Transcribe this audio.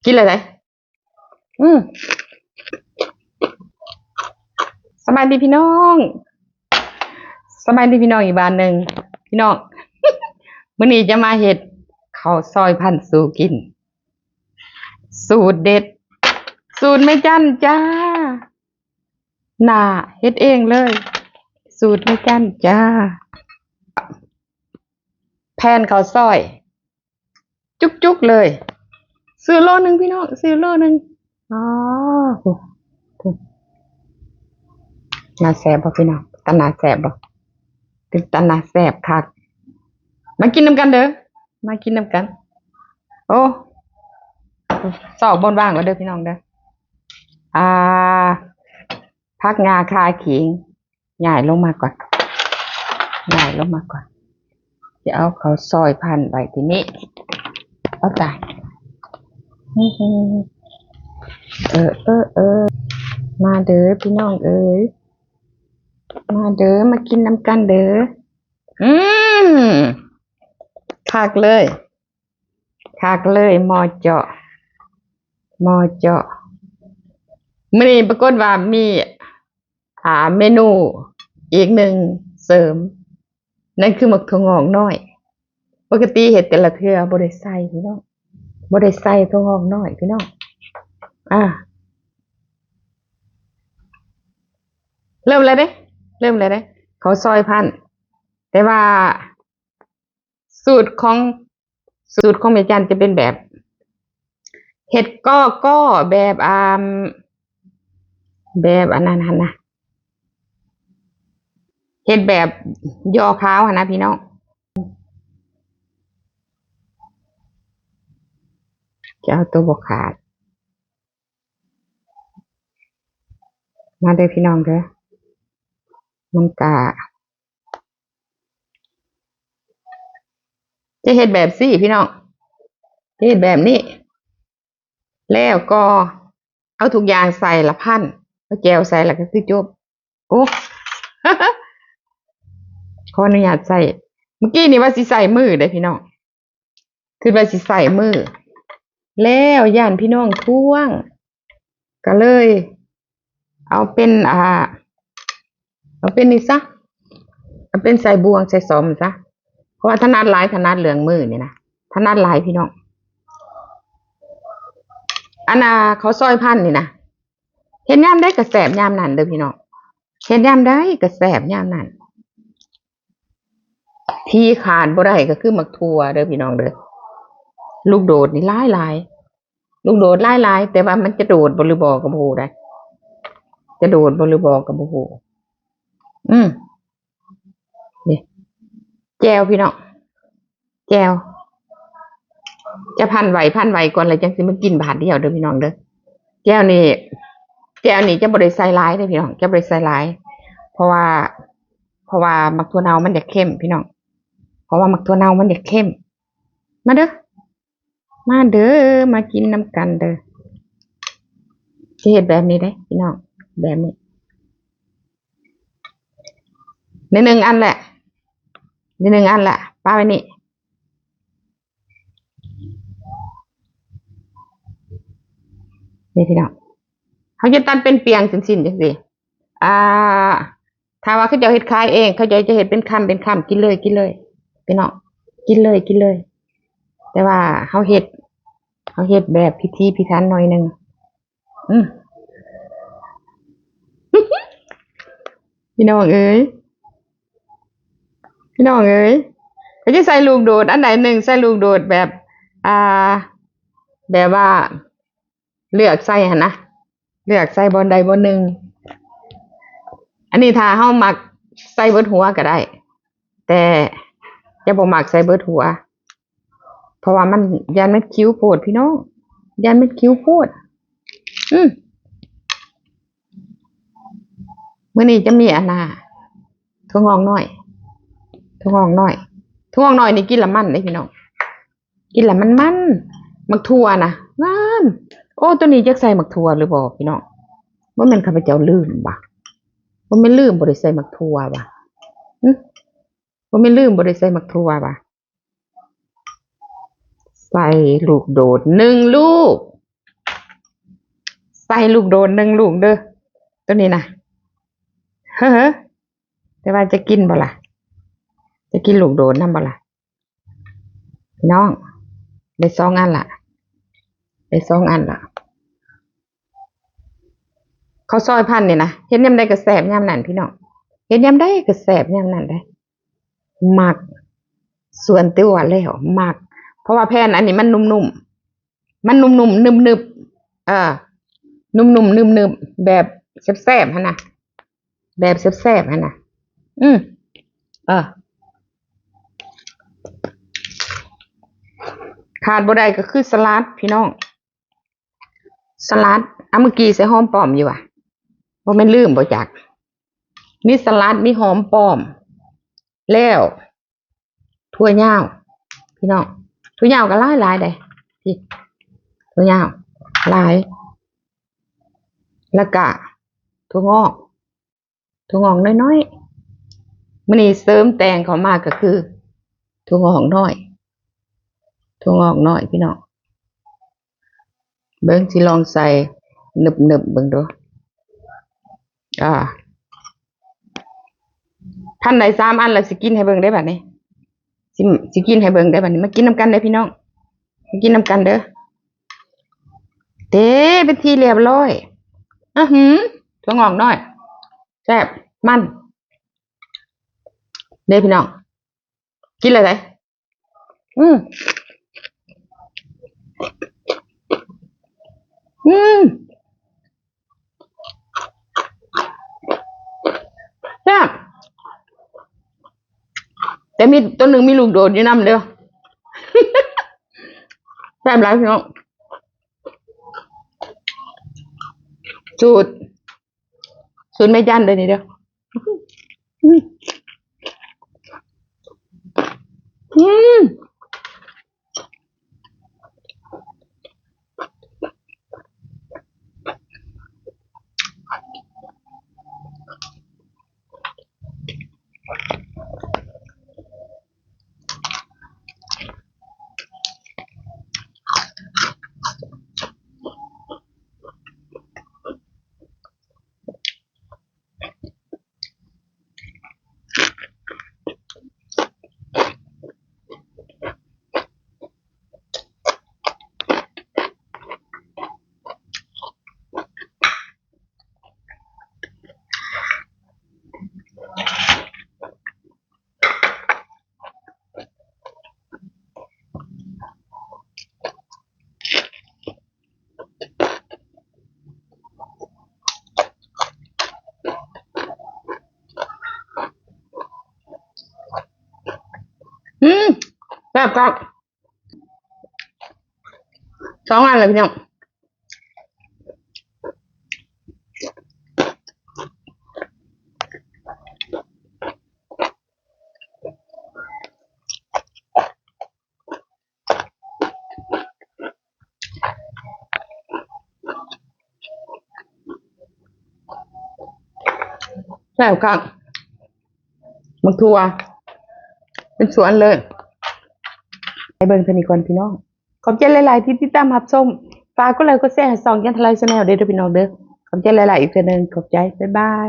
ກິນແລ້ວໃດ. ອືມ ສະບາຍດີພີ່ນ້ອງ ສະບາຍດີພີ່ນ້ອງອີກບາດໜຶ່ງ. ພີ່ນ້ອງ ມື້ນີ້ຈະມາເຮັດເຂົ້າຊອຍພັນສູ່ກິນ ສູດເດັດ ສູດແມ່ຈັນຈ້າ. ໜ້າເຮັດເອງເລີຍ ສູດແມ່ຈັນຈ້າ. ແຜ່ນເຂົ້າຊອຍຈຸກໆເລີຍ. ຊື້ໂລໜຶ່ງພີ່ນ້ອງ ຊື້ໂລໜຶ່ງ. ອໍ ໜ້າແຊບບໍ່ພີ່ນ້ອງ? ຕາໜ້າແຊບບໍ່? ເປັນຕາໜ້າແຊບຄັກ. ມາກິນນຳກັນເດີ ມາກິນນຳກັນ. ໂອ້ ຊອກບ່ອນວ່າງແລ້ວເດີພີ່ນ້ອງເດີ. ອ່າ ຜັກຫຍ້າຂ່າຂີງ ຍ້າຍລົງມາກ່ອນ ຍ້າຍລົງມາກ່ອນ. ຈະເອົາເຂົ້າຊອຍພັນໄວ້ທີ່ນີ້. ເອົາຕາຍ ເອີ ເອີ ເອີ ມາເດີພີ່ນ້ອງເອີຍ ມາເດີ ມາກິນນຳກັນເດີ. ອືມ ຄັກເລີຍ ຄັກເລີຍ ໝໍ້ເຈາະ ໝໍ້ເຈາະ. ມື້ນີ້ປາກົດວ່າມີ ອ່າ ເມນູອີກໜຶ່ງເສີມ ນັ້ນຄືໝາກຖົ່ວງອກນ້ອຍ. ປົກກະຕິເຮັດແຕ່ລະເທື່ອບໍ່ໄດ້ໃສ່ພີ່ນ້ອງ ບໍ່ໄດ້ໃສ່ຖົ່ວງອກນ້ອຍພີ່ນ້ອງ. ອ່າ ເລີ່ມແລ້ວເດ້ ເລີ່ມແລ້ວເດ້ ເຂົ້າຊອຍພັນ. ແຕ່ວ່າສູດຂອງ ສູດຂອງແມ່ຈັນຈະເປັນແບບ ເຮັດກໍກໍແບບ ອ່າ ແບບອັນນັ້ນຫັ້ນນະ ເຮັດແບບຍໍ່ຂາວຫັ້ນນະພີ່ນ້ອງ. ຈະເອົາໂຕບໍ່ຂາດ ມາເດີພີ່ນ້ອງເດີ. ມັນກະ ຈະເຮັດແບບຊີ້ພີ່ນ້ອງ ຈະເຮັດແບບນີ້ ແລ້ວກໍເອົາທຸກຢ່າງໃສ່ລະພັນ ເອົາແຈ່ວໃສ່ລະກະຄືຈົບ. ໂອ້ ຂໍອະນຸຍາດໃສ່ ມື້ກີ້ນີ້ວ່າຊິໃສ່ມືເດ້ພີ່ນ້ອງ ຄິດວ່າຊິໃສ່ມື ແລ້ວຢ້ານພີ່ນ້ອງທ້ວງ ກະເລີຍເອົາເປັນ ອ່າ ເອົາເປັນນີ້ຊະ ເອົາເປັນໃສ່ບ່ວງໃສ່ຊອມຊະ ເພາະວ່າຖະໜັດຫຼາຍ ຖະໜັດເລື່ອງມືນີ້ນະ ຖະໜັດຫຼາຍພີ່ນ້ອງ. ອັນນ່າ ເຂົ້າຊອຍພັນນີ້ນະ ເຮັດຍາມໃດກະແຊບຍາມນັ້ນເດີພີ່ນ້ອງ ເຮັດຍາມໃດກະແຊບຍາມນັ້ນ. ທີ່ຂາດບໍ່ໄດ້ກໍຄືໝາກຖົ່ວເດີພີ່ນ້ອງເດີ. ລູກໂດດນີ້ຫຼາຍໆ ລູກໂດດຫຼາຍໆ ແຕ່ວ່າມັນຈະໂດດບໍ່ຫຼືບໍ່ກໍບໍ່ຮູ້ໄດ໋ ຈະໂດດບໍ່ຫຼືບໍ່ກໍບໍ່ຮູ້. ອືມ ນີ້ ແຈ່ວພີ່ນ້ອງ ແຈ່ວ ຈະພັນໄວ້ ພັນໄວ້ກ່ອນ ແລ້ວຈັ່ງຊິມາກິນບາດດຽວເດີພີ່ນ້ອງເດີ. ແຈ່ວນີ້ ແຈ່ວນີ້ຈະບໍ່ໄດ້ໃສ່ຫຼາຍເດີພີ່ນ້ອງ ຈະບໍ່ໄດ້ໃສ່ຫຼາຍ ເພາະວ່າ ເພາະວ່າໝາກຖົ່ວເນົ່າມັນຢາກເຄັມພີ່ນ້ອງ ເພາະວ່າໝາກຖົ່ວເນົ່າມັນຢາກເຄັມ. ມາເດີ ມາເດີ ມາກິນນຳກັນເດີ. ຈະເຮັດແບບນີ້ເດ້ພີ່ນ້ອງ ແບບນີ້ ໃນໜຶ່ງອັນແຫຼະ ໃນໜຶ່ງອັນແຫຼະ ປະໄວ້ນີ້ ນີ້ພີ່ນ້ອງ ເຮົາຈະຕັດເປັນປ່ຽງຊິ້ນໆ ຈັ່ງຊີ້. ອ່າ ຖ້າວ່າເຂົາເຈົ້າເຮັດຂາຍເອງ ເຂົາເຈົ້າຈະເຮັດເປັນຄຳເປັນຄຳ ກິນເລີຍ ກິນເລີຍພີ່ນ້ອງ ກິນເລີຍ ກິນເລີຍ. ແຕ່ວ່າເຮົາເຮັດ ເຮົາເຮັດແບບພິຖີພິຖັນໜ້ອຍໜຶ່ງ. ອືມ ພີ່ນ້ອງເອີຍ ພີ່ນ້ອງເອີຍ ເຂົາຈະໃສ່ລູກໂດດອັນໃດໜຶ່ງ ໃສ່ລູກໂດດແບບ ອ່າ ແບບວ່າ ເລືອກໃສ່ຫັ້ນນະ ເລືອກໃສ່ບ່ອນໃດບ່ອນໜຶ່ງ. ອັນນີ້ຖ້າເຮົາມັກໃສ່ເບິດຫົວກໍໄດ້ ແຕ່ຈະບໍ່ມັກໃສ່ເບິດຫົວ ເພາະວ່າມັນ ຢ້ານມັນຄິວໂພດພີ່ນ້ອງ ຢ້ານມັນຄິວໂພດ. ອືມ ມື້ນີ້ຈະມີອັນນ່າ ຖົ່ວງອກນ້ອຍ ຖົ່ວງອກນ້ອຍ ຖົ່ວງອກນ້ອຍນີ້ກິນລະມັນເດ້ພີ່ນ້ອງ ກິນແລ້ວມັນໆ. ໝາກຖົ່ວນະ ງາມ. ໂອ້ ໂຕນີ້ຈັກໃສ່ໝາກຖົ່ວຫຼືບໍ່ພີ່ນ້ອງ? ບໍ່ແມ່ນຂ້າພະເຈົ້າລືມຫວາ? ບໍ່ແມ່ນລືມບໍ່ໄດ້ໃສ່ໝາກຖົ່ວຫວາ? ຫຶ? ບໍ່ແມ່ນລືມບໍ່ໄດ້ໃສ່ໝາກຖົ່ວຫວາ? ໃສ່ລູກໂດດໜຶ່ງລູກ ໃສ່ລູກໂດນໜຶ່ງລູກເດີ້ ໂຕນີ້ນະ. ເຮີ ແຕ່ວ່າຈະກິນບໍ່ລະ? ຈະກິນລູກໂດນນຳບໍ່ລະ? ພີ່ນ້ອງ ໄດ້ສອງອັນລະ ໄດ້ສອງອັນລະ. ເຂົ້າຊອຍພັນນີ້ນະ ເຮັດຍາມໃດກໍແຊບຍາມນັ້ນພີ່ນ້ອງ ເຮັດຍາມໃດກໍແຊບຍາມນັ້ນເດ້. ມັກ ສ່ວນຕົວແລ້ວມັກ ເພາະວ່າແຜ່ນອັນນີ້ມັນນຸ້ມໆ ມັນນຸ້ມໆ ໜຶບໆ ເອີ ນຸ້ມໆ ໜຶບໆ ແບບແຊບໆຫັ້ນນະ ແບບແຊບໆຫັ້ນນະ. ອື ເອີ ຂາດບໍ່ໄດ້ກໍຄືສະຫຼັດພີ່ນ້ອງ ສະຫຼັດ. ອາ ເມື່ອກີ້ໃສ່ຫອມປ້ອມຢູ່ຫວາ? ບໍ່ແມ່ນລືມບໍ່ຈັກ? ມີສະຫຼັດ ມີຫອມປ້ອມ ແລ້ວ ຖົ່ວຍາວພີ່ນ້ອງ ຖົ່ວຍາວກໍຫຼາຍໆ ເດ້ ພີ້ ຖົ່ວຍາວຫຼາຍ ແລ້ວກະຖົ່ວງອກ ຖົ່ວງອກນ້ອຍໆ. ມື້ນີ້ເສີມແຕ່ງເຂົ້າມາກໍຄືຖົ່ວງອກນ້ອຍ ຖົ່ວງອກນ້ອຍພີ່ນ້ອງ. ເບິ່ງ ຊິລອງໃສ່ເນີບໆເບິ່ງດູ. ອ່າ ພັນໄດ້ສາມອັນລະ ຊິກິນໃຫ້ເບິ່ງເດ້ບາດນີ້ ຊິ ຊິກິນໃຫ້ເບິ່ງເດ້ບາດນີ້. ມາກິນນຳກັນເດີພີ່ນ້ອງ ມາກິນນຳກັນເດີ. ເດ້ ເປັນທີ່ລຽບຮ້ອຍ. ອືຫື ຖົ່ວງອກນ້ອຍ ແຊບ ມັນ ເດ້ພີ່ນ້ອງ ກິນເລີຍເດ້. ອືມ ອືມ ແຊບ ແຕ່ມີຕົວໜຶ່ງມີລູກໂດດຢູ່ນຳເດີ້ ແຊບຫຼາຍພີ່ນ້ອງ. ສູດ ສູດແມ່ຈັນເດີ້ນີ້ເດີ້. ອືມ ອືມ ອືມ ແຊບຄັກ ສອງອັນລະພີ່ນ້ອງ. ແຊບຄັກ ໝາກຖົ່ວເປັນສວນເລີຍ. ໃຫ້ເບິ່ງເທົ່ານີ້ກ່ອນພີ່ນ້ອງ ຂອບໃຈຫຼາຍໆທີ່ຕິດຕາມຮັບຊົມ. ຝາກກົດໄລກົດແຊໃຫ້ຊ່ອງຈັນທະໄລ Channel ເດີ້ພີ່ນ້ອງເດີ້. ຂອບໃຈຫຼາຍໆອີກເທື່ອໜຶ່ງ ຂອບໃຈ ບາຍບາຍ.